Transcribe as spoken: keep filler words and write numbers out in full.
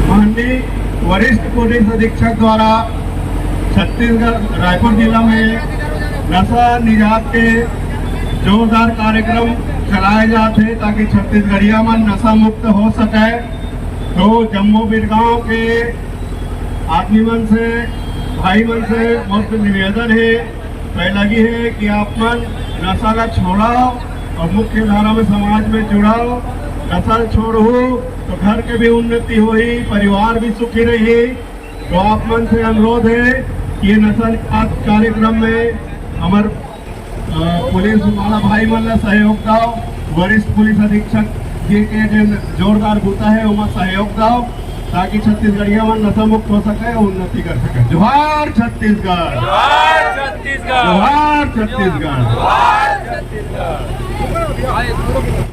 माननीय वरिष्ठ पुलिस अधीक्षक द्वारा छत्तीसगढ़, रायपुर जिला में नशा निजात के जोरदार कार्यक्रम चलाए जात हे, ताकि छत्तीसगढ़िया मन नशा मुक्त हो सके। तो जम्मो बिरगांव के आदमी मन से, भाई मन से मोर निवेदन हे, पैलगी हे कि आप मन नशा ला छोड़ाओ और मुख्य धारा में समाज में जुड़ाओ। नशा छोड़हू तो घर के भी उन्नति होही, परिवार भी सुखी रही। तो आप मन से अनुरोध हे कि ये नशा निषेध कार्यक्रम में हमर, अ, पुलिस वाला भाई मन ला सहयोग दव, वरिष्ठ पुलिस अधीक्षक जी के जे जोरदार बूता हे, ओमा सहयोग दव, ताकि छत्तीसगढ़िया मन नशा मुक्त हो सके और उन्नति कर सके। जोहार छत्तीसगढ़। जोहार छत्तीसगढ़। जोहार छत्तीसगढ़। जोहार छत्तीसगढ़।